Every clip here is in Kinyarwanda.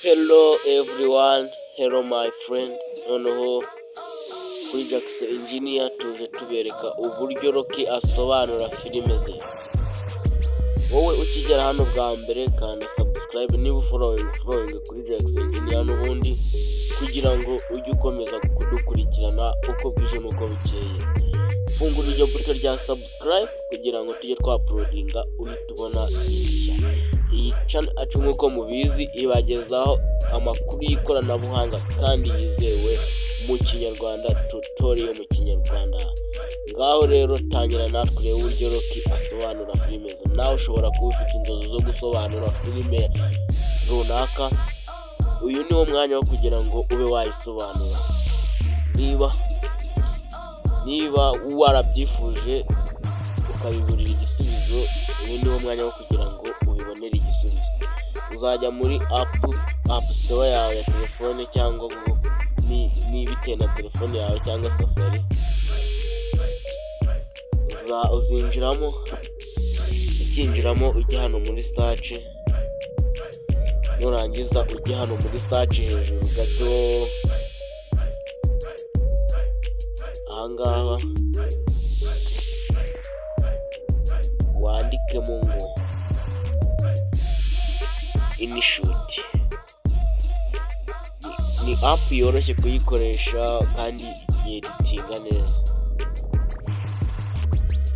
Hello everyone, hello my friend. Noneho kuri Jackson Engineer tuje tubereka uburyo Rocky asobanura filime ze. Wowe ukigera hano bwa mbere, kanda subscribe, niba ufollowing, following kuri Jackson Engineer n'ubundi, kugira ngo ujye ukomeza kudukurikirana uko bwije n'uko bukeye. Fungura iryo buto rya subscribe kugira ngo tujye twauploadinga uhita ubona ishya. Iyi channel yacu, nk'uko mubizi, ibagezaho amakuru y'ikoranabuhanga kandi yizewe mu Kinyarwanda, tutorial mu Kinyarwanda. Ngaho rero tangira natwe urebe uburyo Rocky asobanura filime ze. Nawe ushobora kuba ufite inzozi zo gusobanura filime runaka, uyu ni wo mwanya wo kugira ngo ube wayisobanura. Niba warabyifuje ukabiburira igisubizo, uyu ni wo mwanya wo kugira ngo ubibonere igisubizo. Uzajya muri app store yawe ya telefone cyangwa ni bitewe na telefone yawe cyangwa Safari, uzinjiramo. Ukinjiramo ujya hano muri search, nurangiza ujye hano muri search hejuru gato ahangaha, wandikemo ngo InShot. Ni app yoroshye kuyikoresha kandi yeditinga neza.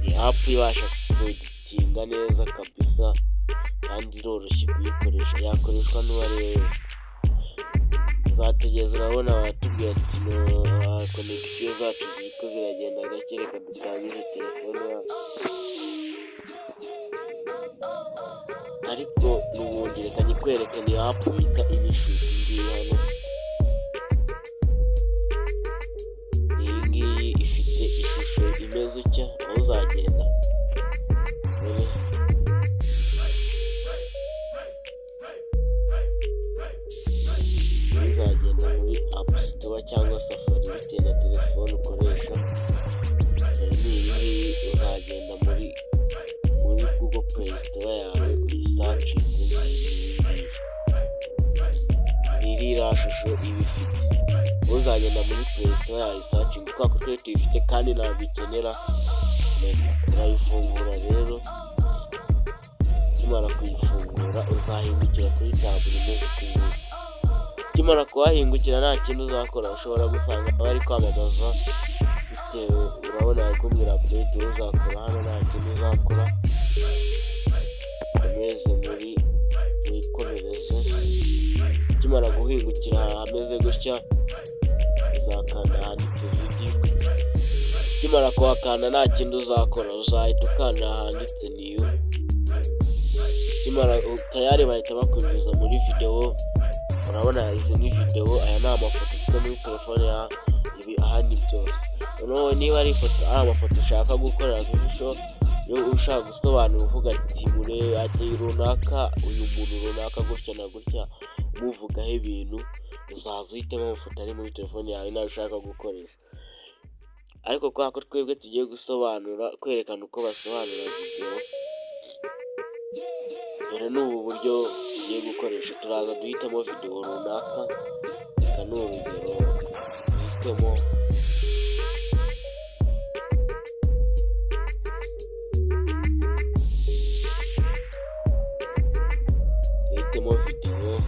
Ni app ibasha kweditinga neza kabisa kandi iroroshye kuyikoresha, yakoreshwa n'uwo ari we wese. Uzategereza, urabona baratubwira ati connexion zacu ziriko ziragenda gake, reka dutangize telefone yacu. Ariko n'ubundi reka nyikwereke, ni app bita InShot ngiyi hano. Iyi ngiyi ifite ishusho imeze utya, aho uzagenda uzagenda muri App Store cyangwa Safari bitewe na telefone ukoresha, dore ni iyi ngiyi. Uzagenda muri Google Play Store yawe uyisearchinge, iyi ngiyi ni iriya shusho iba ifite. Uzagenda muri Play Store yawe uyisearchinge, kubera ko twe tuyifite kandi ntabwo ikenera mega. Urayifungura rero, ukimara kuyifungura uzahingukira kuri taburo imeze uku nguku. Ukimara kuhahingukira nta kindi uzakora, ushobora gusanga bari kwamamaza bitewe, urabona bari kumbwira update. Uzakora hano nta kindi uzakora, ukomeze muri wikomereze. Ukimara guhingukira ahameze gutya, uzakanda ahanditse video. Ukimara kuhakanda nta kindi uzakora, uzahita ukanda ahanditse new. Ukimara tayari bahita bakwinjiza muri videwo. Urabona izi ni videwo, aya ni amafoto ufite muri telefone ya ibi aha ni byose. Noneho niba ari ifoto, ari amafoto ushaka gukorera visual, iyo ushaka gusobanura uvuga ati mure ati runaka, uyu muntu runaka gutya na gutya, umuvugaho ibintu, uzaza uhitemo amafoto ari muri telefone yawe nayo ushaka gukoresha. Ariko kubera ko twebwe tugiye gusobanura, kwerekana uko basobanura videwo, dore ni ubu buryo tugiye gukoresha. Turaza duhitemo videwo runaka, reka ni urugero duhitemo videwo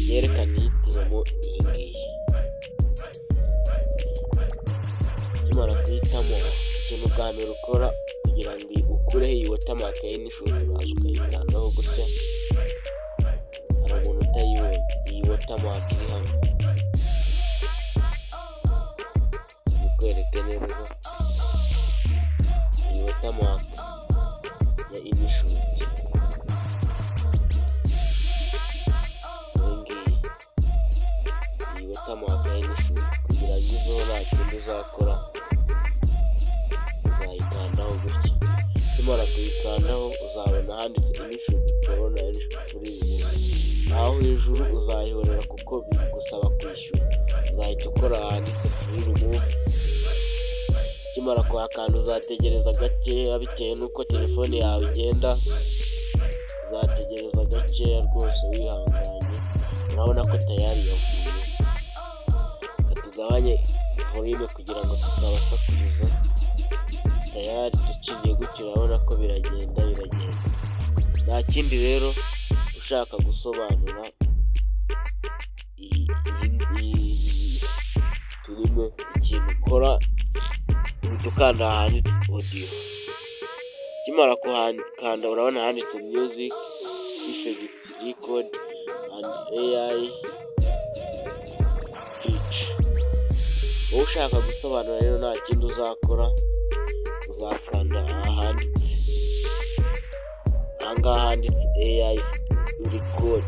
yerekana, ihitiremo iyi ngiyi. Ukimara guhitamo, ikintu bwa mbere ukora kugira ngo ukureho iyi watermark ya InShot, uraza ukayikandaho gutya. Hari umuntu utayibonye iyi watermark iri hano, bikwereke neza iyi watermark ya InShot, iyi ngiyi, iyi watermark ya InShot. Kugira ngo iveho nta kindi uzakora, uzayikandaho gutya. Ukimara kuyikandaho uzabona handitse InShot Pro na InShot Free Remove. Aho hejuru uzayihorera kuko bigusaba kwishyura, uzahita ukora ahanditse Free Remove. Ukimara Ukimara kuhakanda uzategereza gakeya bitewe n'uko telefone yawe igenda, uzategereza gakeya rwose wihanganye, urabona ko tayari yavuye. Reka tugabanye volume kugira ngo tutabasakuriza. Tayari duciye gutyo, urabona ko biragenda biragenda. Nta kindi rero, ushaka gusobanura iyi filime, ikintu ukora uhita ukanda ahanditse audio. Ukimara kuhakanda urabona handitse music, effect, record and AI speech. Wowe ushaka gusobanura rero nta kindi uzakora, uzakanda aha handitse, aha ngaha handitse AI record,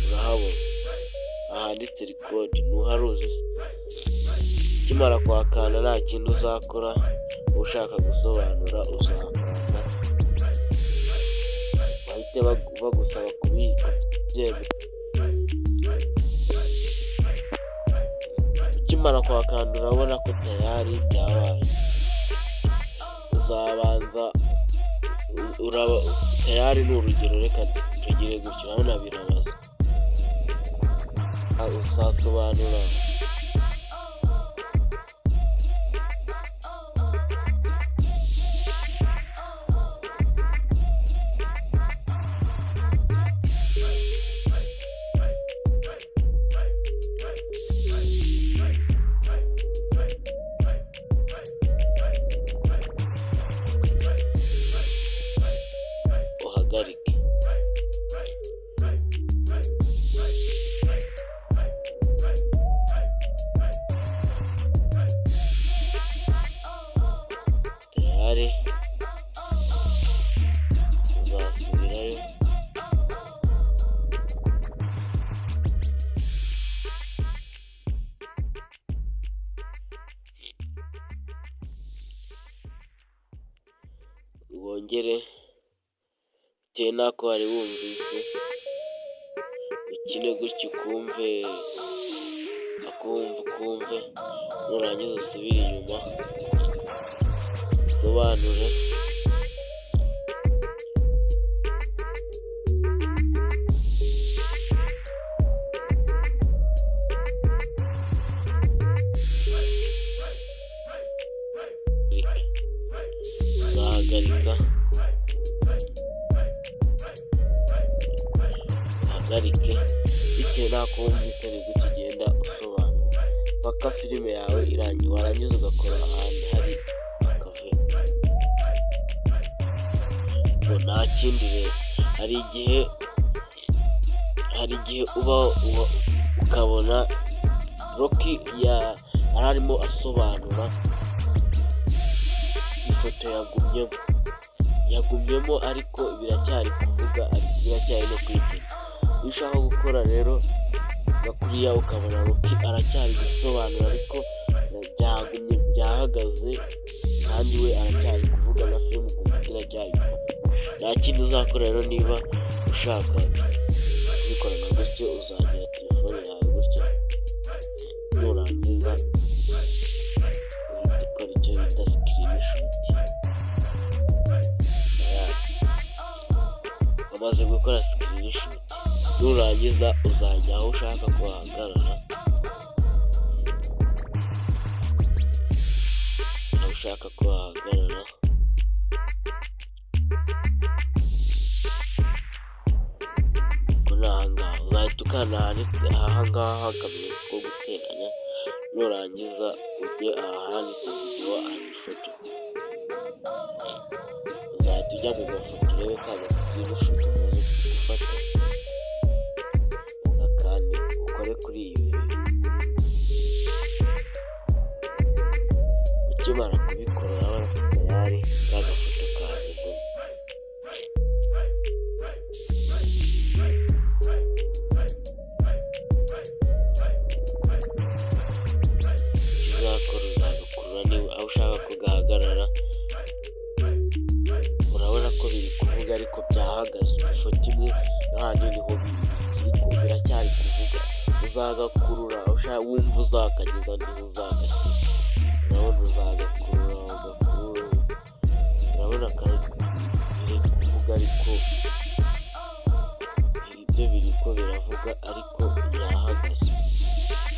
urahabona ahanditse record, ntuharuzi? Ukimara kuhakanda nta kindi uzakora, ushaka gusobanura uzakanda bahite bagusaba kubyemeza. Ukimara kuhakanda urabona ko tayari byabaye. Uzabanza uraba tayari, ni urugero, reka tugire gutya, urabona birabaza, uzasobanura. Uhagarike. Tayari uzasubirayo, wongere bitewe n'ako wari wumvise, ukine gutya ukumve, akumva ukumve, nurangiza usubire inyuma usobanure. Uzahagarika, uhagarike bitewe n'ako wumvise, ni gutya ugenda usobanura paka filime yawe irangiye, warangiza ugakora ahantu hari akave. Ngo nta kindi rero, hari igihe uba ukabona Rocky yari arimo asobanura, ifoto yagumyemo ariko biracyari kuvuga, biracyari no kwitega. Iyo ushaka gukora rero nka kuriya ukabona Rocky aracyari gusobanura ariko byagumye byahagaze kandi we aracyari kuvuga na filime ukumva ko iracyari, nta kindi uzakora rero, niba ushaka kubikora nka gutyo, uzagira telefone yawe gutya, nurangiza uhita ukora icyo bita screenshot. Wamaze gukora screenshot, nurangiza uzajya aho ushaka ko wahagarara, aho ushaka ko wahagarara. Ubwo ni ahangaha uzahita ukanda ahanditse ahangaha akamenyetso ko guteranya, nurangiza ujye ahanditse video and photo, uzahita ujya mu mafoto urebe ka ga screenshot umaze gufata, ugakande ukore kuri iyi video. Ukimara kubikora urabona ko tayari ka gafoto kagezemo. Icyo uzakora uzagakurura niba aho ushaka ko gahagarara, urabona ko biri kuvuga ariko byahagaze, ifoto imwe n'ahandi niho biracyari kuvuga, uzagakurura wumva uzakageza niho uzakageza, urabona uzagakurura. Urabona kari kuvuga, ariko ibyo biriko biravuga, ariko yahagaze.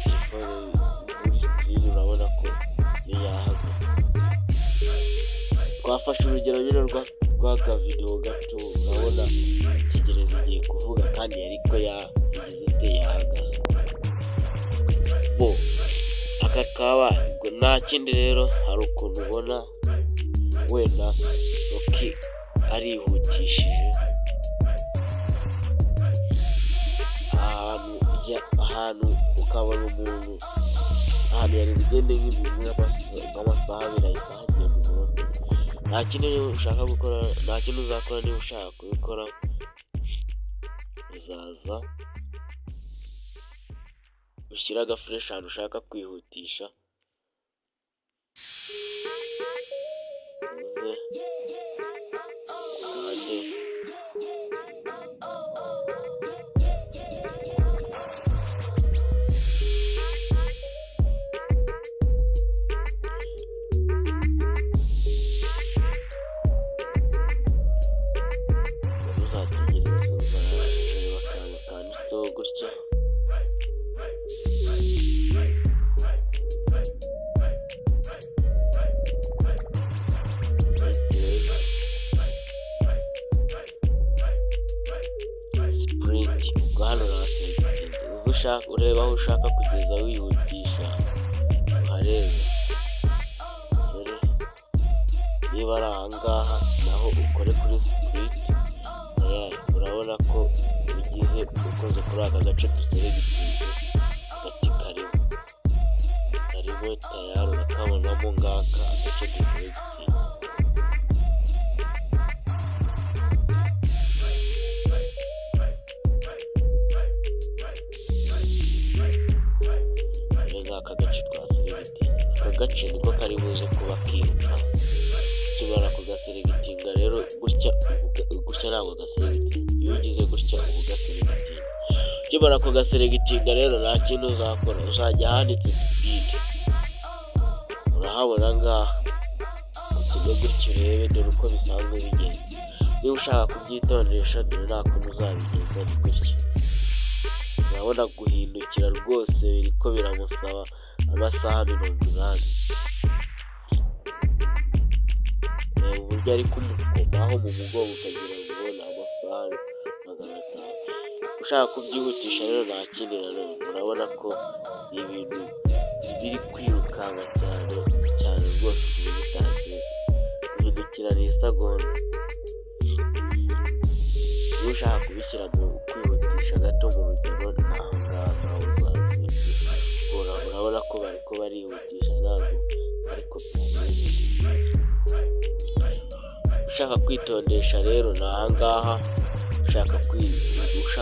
Telefone muri screen urabona ko yo yahagaze. Twafashe urugero nyine rw'akavidewo gato. Urabona tegereza igiye kuvuga kandi ariko yagize ite? Yahagaze. Bo aka kabaye. Ubwo nta kindi rero, hari ukuntu ubona wenda Rocky arihutishije ahantu, ukabona umuntu ahantu yari bugende nk'amasaha 2 ahita ahagenda umunota. Nta kindi ushaka gukora, nta kindi uzakora. Niba ushaka kubikora, uzaza ushyire agaflèche ahantu ushaka kwihutisha, uze ukande. Uzategereza, uzareba akantu kanditseho gutya. Sprint. Ubwo hano urahaselectinze, uze ushaka ureba aho ushaka kugeza wihutisha, uharebe. Sorry, niba ari ahangaha naho ukore kuri sprint. Urabona ko ugize ukoze kuri aka gace duselectinze, agati karimo tayari urakabonamo ngaka agace duselectinze. Dore ngaka gace twaselectinze, aka gace niko kari buze kuba kiruka. Ukimara kugaselectinga rero gutya, gutya ntabwo gaselectinga, iyo ugize gutya uba ugaselectinga. Ukimara kugaselectinga rero, nta kintu uzakora, uzajya ahanditse speed, urahabona ngaha, utujye gutya urebe. Dore uko bisanzwe bigenda. Niba ushaka kubyitondesha, dore nta kuntu uzabigenza, ni gutya. Urabona guhindukira rwose biriko biramusaba amasaha 80. Reba uburyo ari kumukomaho mu mugongo, ukagira ngo ni amasaha 500. Ushaka kubyihutisha rero, nta kindi nanone, urabona ko ni ibintu biri kwirukanka cyane cyane rwose, ku buryo utagiye guhindukira ni isegonda. Niba ushaka kubishyira mu kwihutisha gato mu rugero, ni aha ngaha nawe uzabikora. Urabona ko bariko barihutisha, ntabwo ariko byari. Ushaka kwitondesha rero ni aha ngaha, ushaka kwitondesha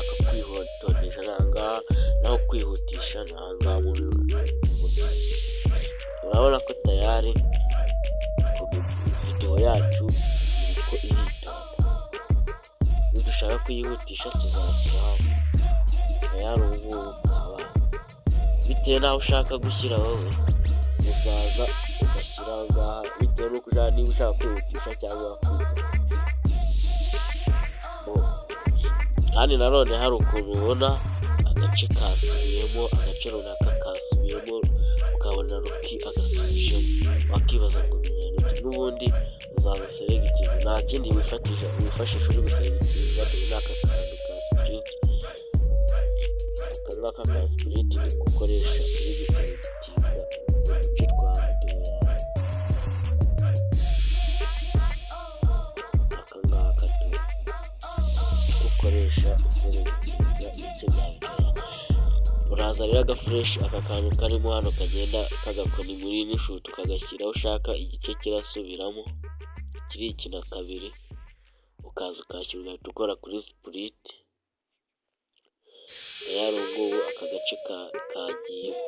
ni aha ngaha, naho kwihutisha ni aha ngaha. Muri urabona ko tayari videwo yacu iriko iritonda. Nidushaka kuyihutisha tuzashyira hano. Tayari ubu ngubu kabaye. Bitewe n'aho ushaka gushyira wowe, uzaza ugashyira aha ngaha bitewe n'uko ushaka, niba ushaka kwihutisha cyangwa kwihutisha. Kandi nanone hari ukuntu ubona agace kasubiyemo, agace runaka kasubiyemo, ukabona Rocky agasubijemo, wakibaza ngo bigenda bite? N'ubundi uzaza uselectinge, nta kindi wifashisha uri guselectinga. Dore ni aka kantu ka sprint, aka ngaka ka sprint niko ukoresha uri guselectinga uduce twa videwo yawe. Aka ngaka tu ukoresha uselectinga ibice bya videwo yawe. Uraza rero agaflèche, aka kantu karimo hano kagenda kagakoni muri InShot, ukagashyira aho ushaka igice kirasubiramo, kirikina kabiri, ukaza ukahashyira, ugahita ukora kuri split. Tayari ubu ngubu aka gace kagiyemo.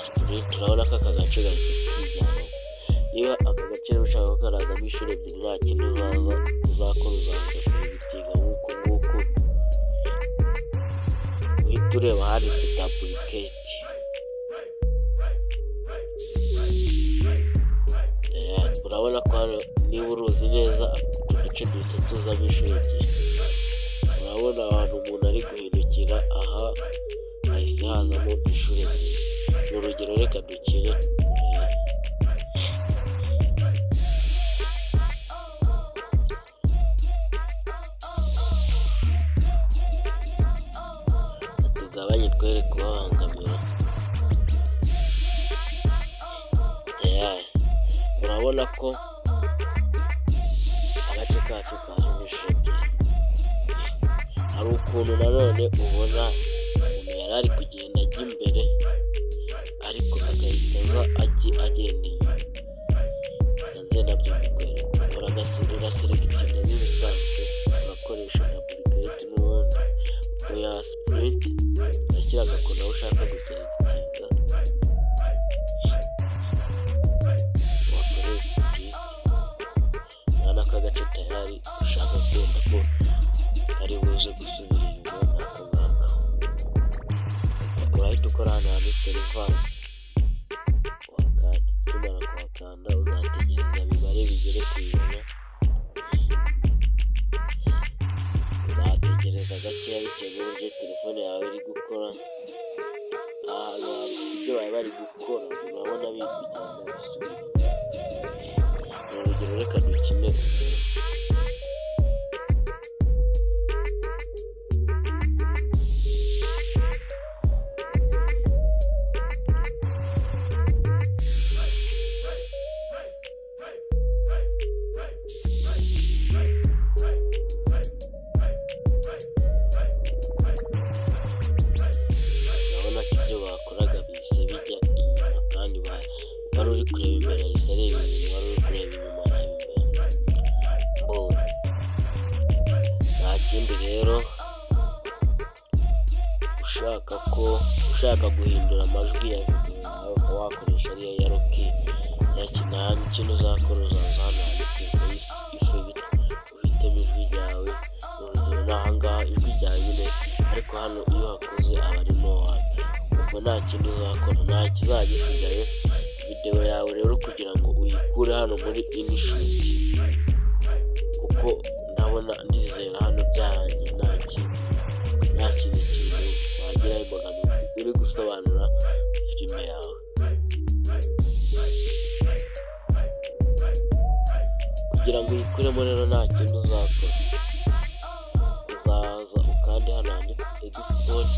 Split, urabona ko aka gace gahise kijyanamo. Niba aka gace rero ushaka ko karazamo inshuro ebyiri, nta kindi uzaza uzakora, uzaza ugaselectinga nk'uku nguku, uhita ureba ahanditse duplicate. ko hano, niba uruzi neza, utu duce duhita tuzamo inshuro ebyiri. Urabona ahantu umuntu ari guhindukira, aha hahise hazamo inshuro ebyiri. Ni urugero, reka dukine turebe. Tugabanye twere kubabangamira. Tayari urabona ko agace kacu kajemo inshuro ebyiri. Hari ukuntu nanone ubona umuntu yari ari kugenda ajya imbere, ariko agahita aza agenda inyuma. Nze nabyo mbikwereke. Uraselectinga nk'ibisanzwe, urakoresha duplicate n'ubundi, oya, split, urashyira agakoni aho ushaka guselectinga, wakoreye split. Urabona ko agace tayari ushaka kwenda ko kari buze gusubira inyuma ni aka ngaka. Urahita ukora hano handitse reverse, uhakande. Ukimara kuhakanda, uzategereza bibare bigere ku 100. Uzategereza gakeya bitewe n'uburyo telefone yawe iri gukora. Ahantu hari ibyo bari bari gukora, urabona biri kugenda bisubira. Ni urugero, reka dukine turebe. Urabona ko ibyo bakoraga bihise bijya inyuma, kandi wari uri kureba imbere ahise areba inyuma, wari uri kureba inyuma areba imbere. Nta kindi rero, ushaka ko ushaka guhindura amajwi ya videwo yawe, ukaba wakoresha ariya ya Rocky, nta kintu uzakora. Uzaza hano handitse voice effect, uhitemo ijwi ryawe. Urugero ni ahangaha ijwi ryawe nyine, ariko hano iyo uhakoze aba ari no one. Ubwo nta kindi uzakora, nta kizajya gisigaye. Videwo yawe rero, kugira ngo uyikure hano muri InShot, kuko ndabona ndizera hano byarangiye, nta kindi kintu wagiraho imbogamizi uri gusobanura filime yawe. Kugira ngo uyikuremo rero, nta kindi uzakora, uzaza ukande hano handitse export.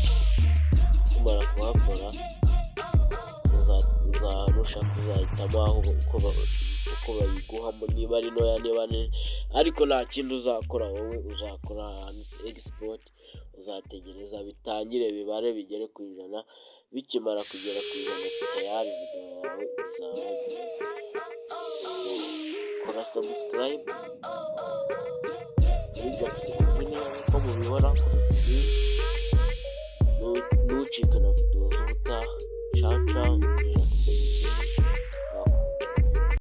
Ukimara kuhakora, nushaka uzahitamo aho uko bayiguhamo, niba ari ntoya, niba nini, ariko nta kindi uzakora. Wowe uzakora ahanditse export, uzategereza bitangire bibare bigere ku 100. Bikimara kugera ku 100, tayari videwo yawe izaba yagiye. Kora subscribe kuri Jackson Engineer nk'uko mubibona kuri